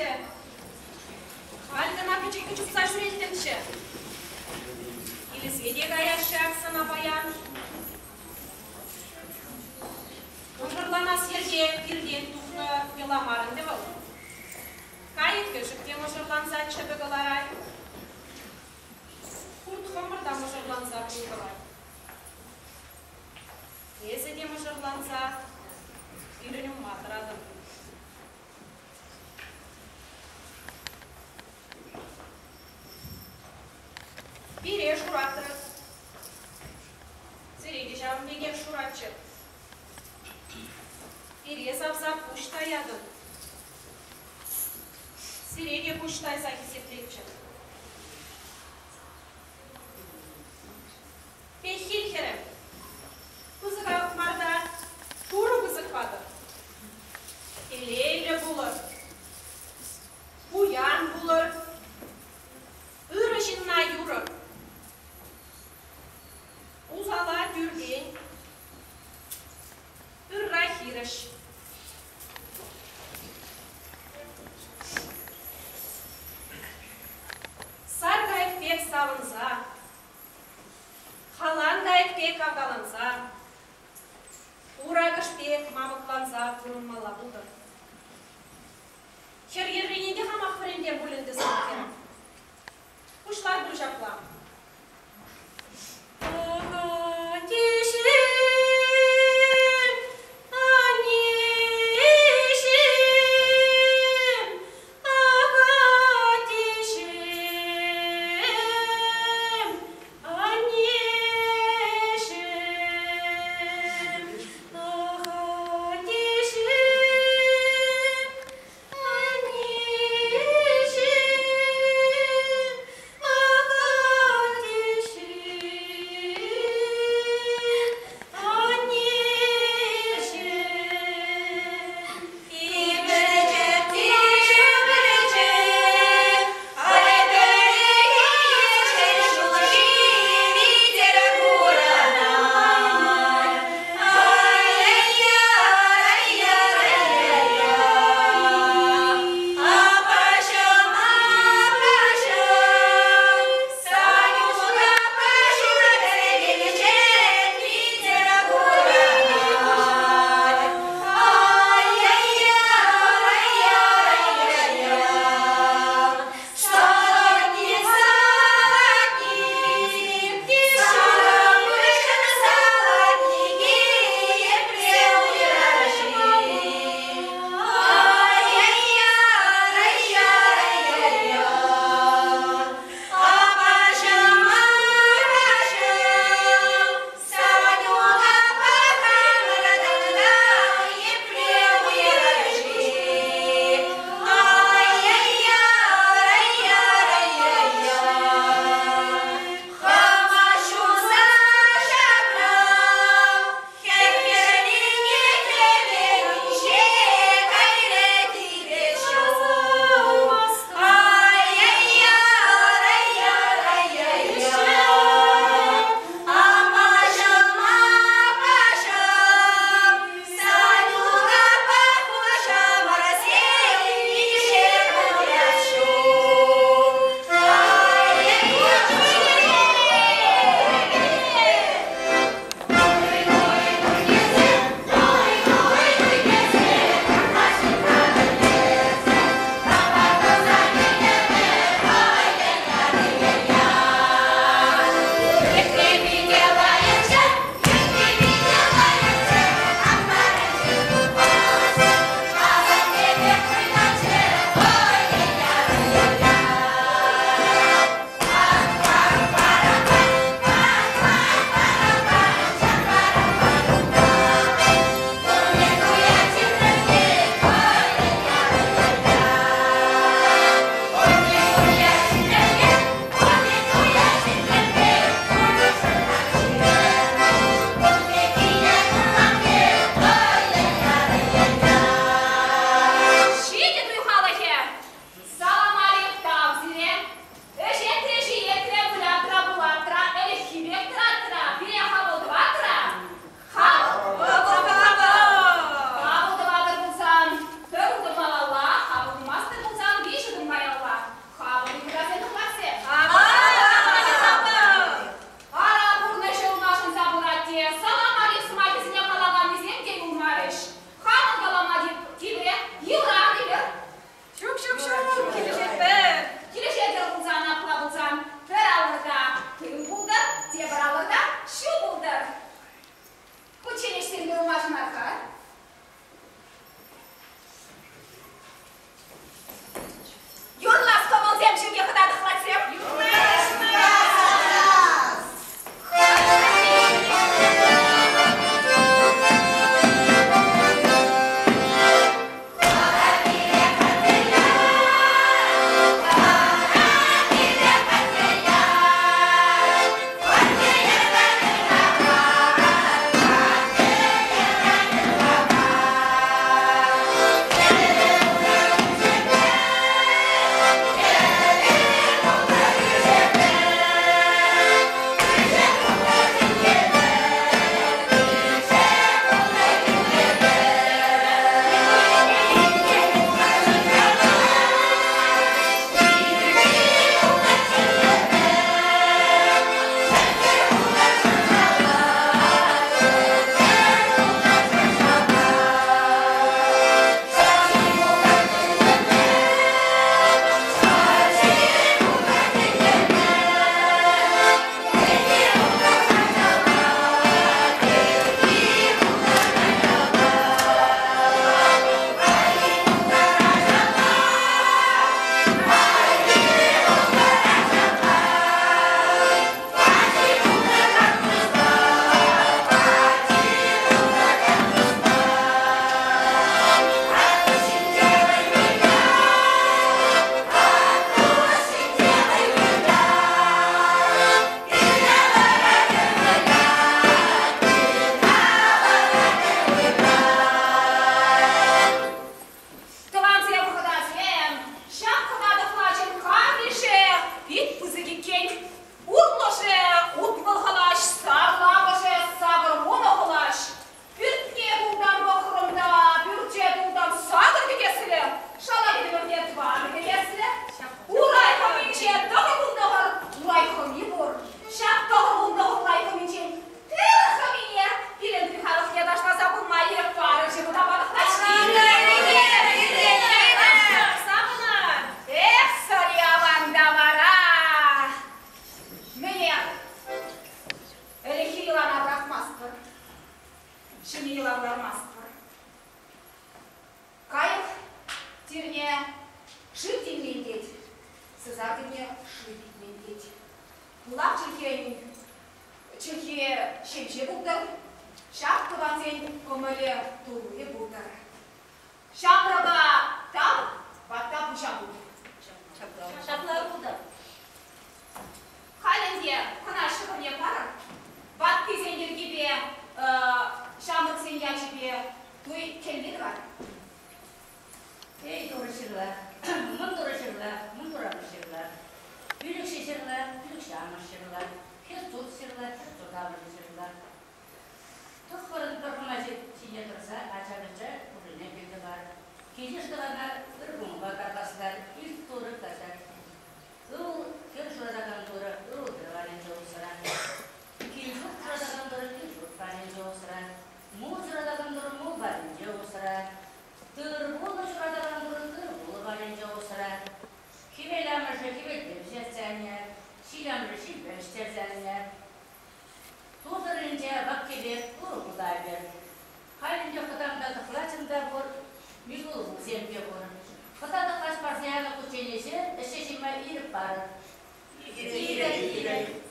ӗнтӗ. Халь кӑна пӗчӗккӗ чупса ҫӳреттӗмччӗ. Килӗсме те каяҫҫӗ ак сана паян. Мӑшӑрланас йӗрке пиртен тухнӑ йӑла мар ӗнтӗ вӑл. Кайӑк-кӗшӗк те мӑшӑрланса чӗпӗ кӑларать. Хурт-хӑмӑр та мӑшӑрланса пыл тӑвать. Эсӗ те мӑшӑрланса пирӗн умма тӑратӑн. Пире шуратрӑр. Сире те ҫавӑн пекех шуратчӗ. Пире савса пуҫ таятӑн. Сире те пуҫ тайса хисеплетчӗ. Пехил хӗрӗм, пысӑках мар та Турӑ пысӑк патӑр. Телейлӗ пулӑр, пуян пулӑр, ырӑ ҫынна юрӑр. Усала тӳртен, ырра хирӗҫ. Сар кайӑк пек савӑнса, халан кайӑк пек авкаланса, уракӑш пек мамӑкланса пурӑнмалла пултӑр. Хӗр йӗррине те хамах вӗрентем пуль ӗнтӗ сана. Пуҫлар пуль ҫапла. Сӑсар тӗлне шыв питмен тет. Пылак чӗлхен чӗлхе ҫемҫе пултӑр, ҫак тӑвансен кӑмӑлӗ тулли пултӑр. Ҫамрӑка тав, ватта пуҫа пултӑр. Ҫапла пултӑр. Халь ӗнтӗ хӑна ҫӑкӑрне парӑр. Ваттисен йӗркипе, ҫамрӑксен ячӗпе туй кӗлли тӑвар. Эй, Турӑ ҫырла, мӑн Турӑ ҫырла, мӑн Турамӑш ҫырла, Пӳлӗхҫӗ ҫырла, Пӳлӗхҫӗ амӑш ҫырла, Хӗртут ҫырла, Хӗртут амӑшӗ ҫырла. Тӑххӑрӑн пӗр хӑма ҫине тӑрса ача-пӑча пуррине кӗлтӑвар. Килйыш тӑвана ыр кӑмӑлпа тархаслар, илт Турӑ каҫар. Ывӑл хӗр ҫуратакан Турӑ ывӑл хӗр варринче усра. Кил-ҫурт ҫуратакан Турӑ кил-ҫурт варринче усра. Мул ҫуратакан Турӑ мул варринче усра. Тыр-пулӑ ҫуратакан Турӑ тыр-пулӑ варринче усра. Хӗвел амӑшӗ хӗвелпе вӗҫертсе аннӗ, ҫил амӑшӗ ҫилпе вӗҫтерсе аннӗ. Ту тӑрринче вак-тӗвек турӑ путавӗ. Халь ӗнтӗ хӑтам та тӑхлачӑм та пур, Микулсем те пур. Хӑта тӑхлач парса янӑ кучченеҫе ӗҫе ҫырма ирӗк парӑр. Ирӗк, ирӗк.